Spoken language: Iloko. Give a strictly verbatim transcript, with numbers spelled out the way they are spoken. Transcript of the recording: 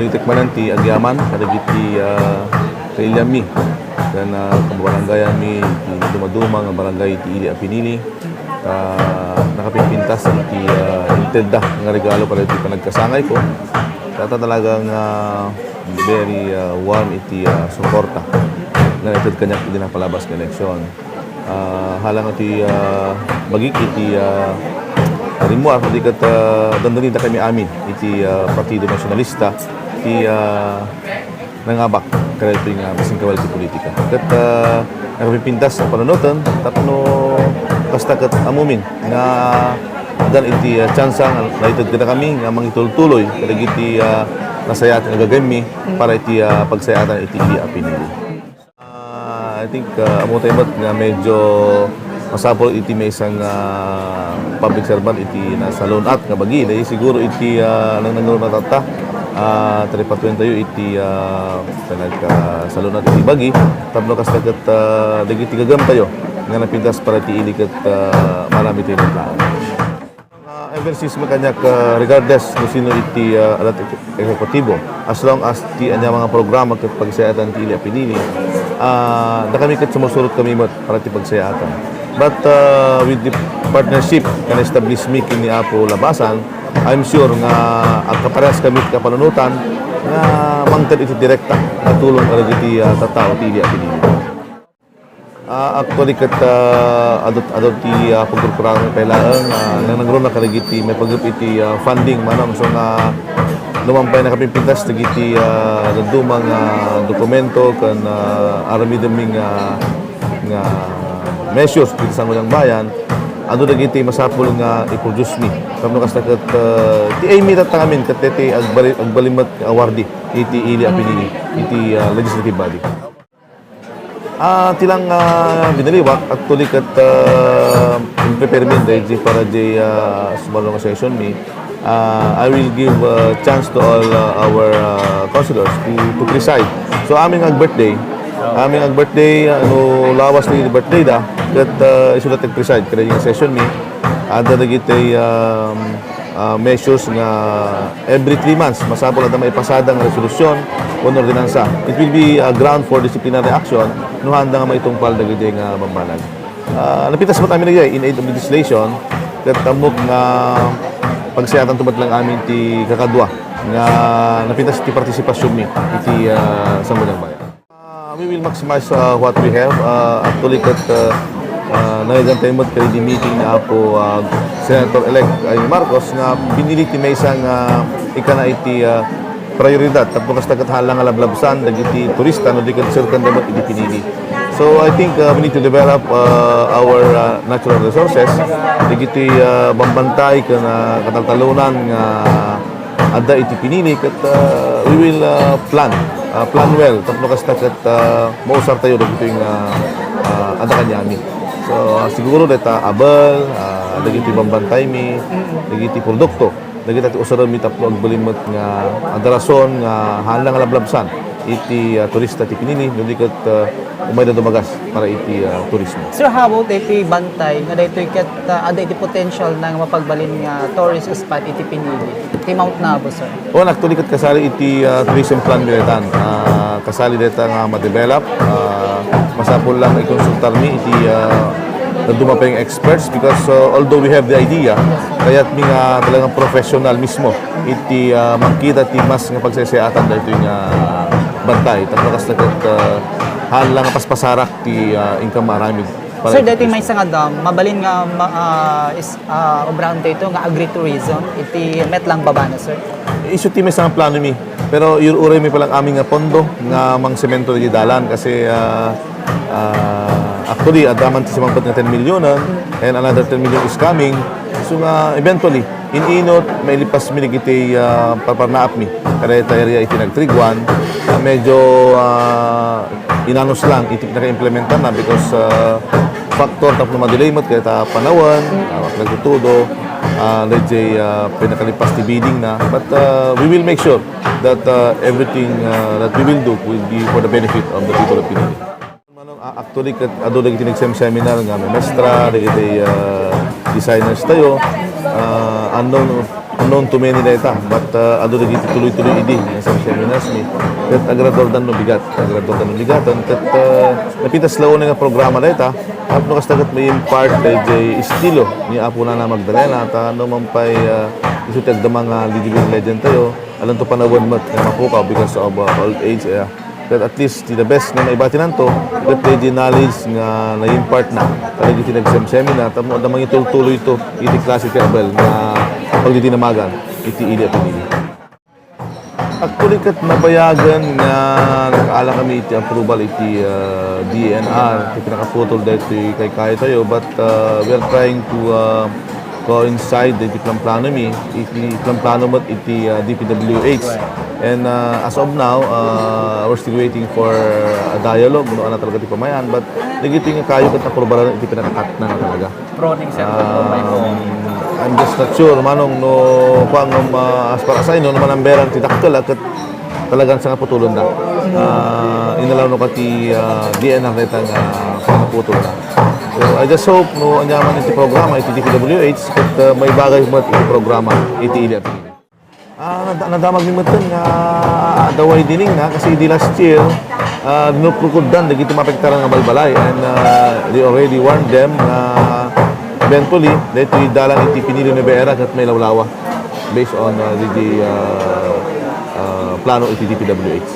Tikmanan ti agyaman kadagiti, ah, kailianmi ken, ah, kabarangayanmi ti dumaduma nga barangay ti ili a pinili. Ta nakapinpintas iti, ah, intedda nga regalo para iti panagkasangayko. Ta, ta talagang, ah, very, ah, warm iti, ah, suporta nga naited kaniak iti napalabas nga eleksyon. Ah, hala nga ti, ah, bagik iti, ah, rimmuar, di ket, ah, dandani dakami amin iti, ah, Partido Nasionalista ti, ah, nangabak kadagitoy nga masingkawal ti politika. Ket, ah, nakapipintas a panunoten tapno kasta ket ammomin nga addan iti, ah, tsansa nga naited kadakami nga mangitultuloy kadagiti, ah, nasayaat nga gagayyemmi para iti, ah, pagsayaatan iti ili a pinili. Ah, I think, ah, ammotayo met nga medyo masapul iti maysa nga public servant iti nasalun-at nga bagi. Dahil siguro iti, ah, nangnangruna tatta, ah, tripatuentayo iti, ah, panagkasalun-at iti bagi. Tapno kasta ket, ah, dagiti gagayyemtayo nga napintas para iti ili ket, ah, marami tayo naglaan. Ah, ever since makaniak, ah, regardless no sino iti, ah, adat ek-, eksekutibo, as long as ti ania nga programa ket pagsayaatan ti ili a pinili, ah, dakami ket sumusurot kami met para ti pagsayaatan. But, ah, with the partnership nga na-establish mi ken ni Apo Labasan, I'm sure nga agkaparehas kami ti kapanunotan nga mangted iti direkta nga tulong kadagiti, ah, tattao ti ili a pinili. Ah, actually, ket, ah, adu, adu ti, ah, pagkurkurangan pay laeng, ah, nangnangruna kadagiti maipagup iti, ah, funding, manong. So nga, numan pay nakapinpintas dagiti, ah, dadduma nga dokumento ken, ah, aramidemmi nga, nga measures diti Sangguniang Bayan, adu dagiti masapul nga i-produce mi. Tapno kasta ket, ah, ti aim mi tatta ngamin ket ti agbali-, agbalin met nga awardee iti ili a pinili iti, ah, legislative body. Ah, ti lang, ah, binaliwak, actually, ket, ah, in-prepare mi daydi para di, ah, sumarno nga session mi. Ah, I will give, ah, chance to all, ah, our, ah, councilors to, to preside. So, amin nga ag-birthday, amin nga ag-birthday, ah, no lawas ti birthday da, ket, ah, isuda ti preside kadaydi nga session mi. Adda dagiti, um, ah, measures nga every three months, masapul adda maipasada nga resolusyon wenno ordinansa. It will be a ground for disciplinary action no haanda nga maitungpal dagiti nga bambanag. Ah, napintas met amin daydiay in aid of legislation, ket ammok nga pagsayaatan to met lang amin ti kakadua nga napintas ti partisipasyonmi iti, ah, Sangguniang Bayan. Uh, we will maximize, uh, what we have. Uh, actually, ket, uh, uh, nayagan tayo met kadaydi meeting ni Apo, uh, Senator-elect Amy Marcos nga pinili ti maysa nga ikana iti, uh, prioridad. Tapno kasta ket hala nga lablabsan dagiti turista no di ket serkan da met iti pinili. So, I think, uh, we need to develop, uh, our, uh, natural resources. Dagiti, uh, bambantay ken, uh, kataltalonan nga adda iti pinili ket, ah, we will, ah, plan, ah, plan well tapno kasta ket, ah, mausar tayo dagitoy nga, ah, adda kaniami. So, ah, siguro dayta abel, ah, dagiti bambantaymi, dagiti produkto, dagita ti usaremmi tapno agbalin met nga adda rason nga haan nga lablabsan iti, ah, turista ti pinili, no di ket, ah, umayda dumagas para iti, ah, turismo. Sir, how about iti bantay nga daytoy ket, ah, adda iti potential na nga mapagbalin nga tourist spot iti pinili, ti Mount Nabu, sir? Wen, actually, ket kasali iti, ah, tourism plan mi daytan. Ah, kasali dayta nga ma-develop. Ah, masapul lang ikonsultarmi iti, ah, dadduma pay nga experts because, ah, although we have the idea, kayatmi nga talagang professional mismo iti, ah, mangkita ti mas nga pagsaysayatan daytoy nga bantay. Tapno kasta ket, ah, haan lang nga paspasarak ti, ah, income maaramid para iti turismo. Sir, daytoy maysa nga dam, mabalin nga ma-, ah, is-, ah, obrahan daytoy nga agritourism iti met lang babana, sir? Isu ti maysa nga plano mi. Pero ir-uray mi pa lang amin nga pondo nga mangsemento iti dalan kasi, ah, ah, actually, adda man ti sumangpet nga ten milyonan and another ten million is coming. So nga, eventually, in-inot, mailipas mi dagiti, ah, parparnaap mi. Kada ita area iti nagtriguan, ah, medyo, ah, inanos lang iti pinaka-implementar na because, ah, factor tapno madelay met kaya ta panawen, ah, nagtutudo, ah, let's say, ah, pinakalipas ti bidding na. But, ah, we will make sure that, ah, everything, ah, that we will do will be for the benefit of the people of Pinili. Manong, ah, actually, ket adu dagiti nagsem-seminar nga memestra, dagiti, ah, designers tayo. Ah, unknown, Known to many dayta, but, uh, adu dagiti tuloy-tuloy idi nga seminars mi. Ket agradordan no bigat, agradordan no bigat, and ket, uh, napitas la unay nga programa dayta, tapno kasta ket ma-impart dayjay estilo ni Apo Nana Magdalena, ta no man pay, uh, isu ti agdama nga living legend tayo, alanto panawen met nga mapukaw because of, uh, old age, uh, Ket at least, ti the best nga maibatinanto, ket daydi knowledge nga na-impart na kadagiti nagsemsemina, tapno adda mangitultuloyto iti klase ti abel nga pagdidinamagan iti ili a pinili. Actually, ket nabayagan nga nakaala kami iti approval iti, ah, D E N R, iti pinakaputol daytoy kaykayo tayo, but, ah, we are trying to, ah, coincide iti planplano mi, iti planplano met iti, ah, D P W H. And, ah, as of now, ah, we're still waiting for a dialogue, no, ano talaga ti pamayan, but dagiti nga kayo ket naprubaran iti pinakatatna nga talaga. Proning, sir, Um, I'm just not sure, manong, no, kuan, no, ma-, as far as I know, no manamberan ti dakkel, ah, ket talagan sa nga putulon da. Ah, inalaw no kati, ah, D N R dayta nga pagputol da. So, I just hope no anya man iti programa iti D P W H ket, ah, maibagay met iti programa iti ili a pinili. Ah, nada-, nadamag mi metten nga adda widening na kasi idi last year, ah, dinukdukuddan dagiti maapektaran nga balbalay and, ah, they already warned them nga eventually daytoy dalan iti pinili ni Vera ket mailawlawa based on, ah, dagiti, ah, ah, plano iti D P W H.